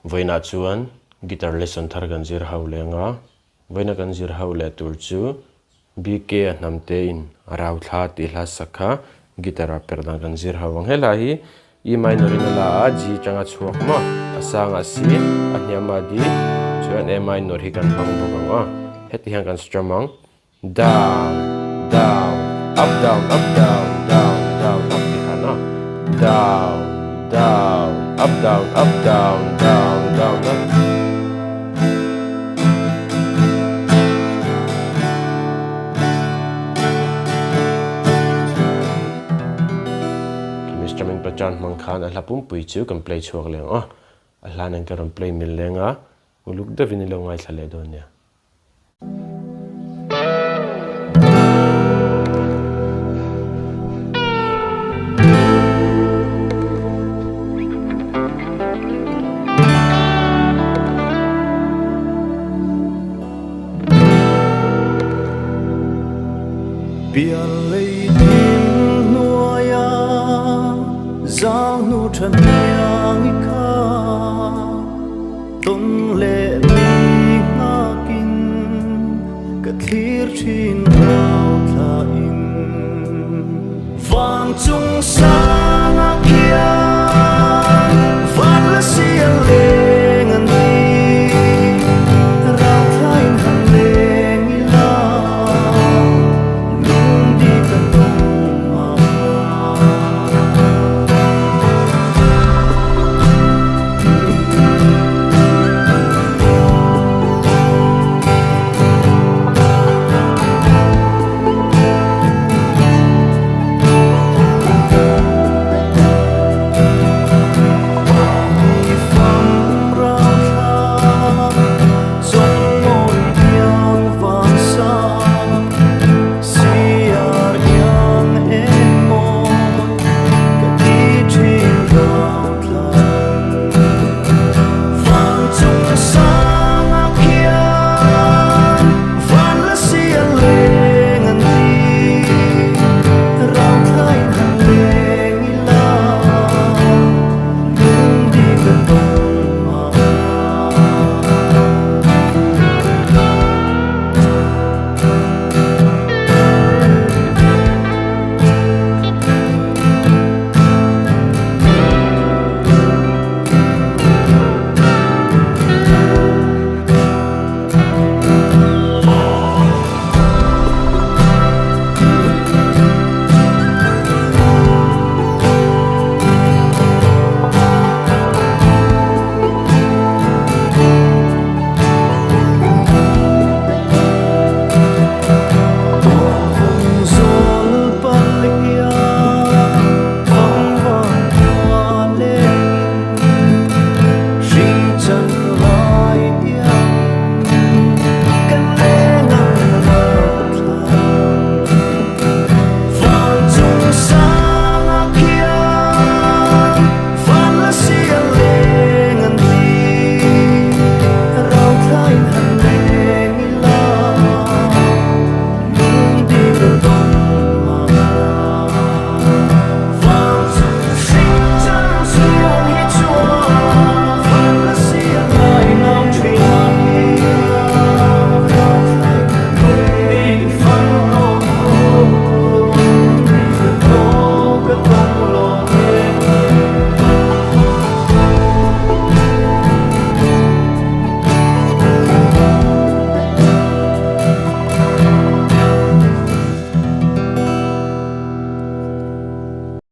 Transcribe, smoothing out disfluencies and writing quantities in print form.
Vawiinah chuan guitar lesson thar kan zir ho leng a, vawiina kan zir ho leh tur chu BK a hnam te in a rau thla tih hla sak kha guitar ah perh dan kan zir ho ang. He hla hi E minor in a la a, G tanga chhuak maw, a sangah C, a hniamah D, chuan A minor hi kan hmang bawk ang aw. Heti hian kan strum ang. Down, down, up down, up down, down, down, up ti khan a. Down, down, up down, up down, down, down, up. Khami strumming pattern hmang khan a hla pumpui chu kan play chhuak leng aw. A hla nen ka rawn play mil leng a, uluk deuhin i lo ngaithla leh dawn nia.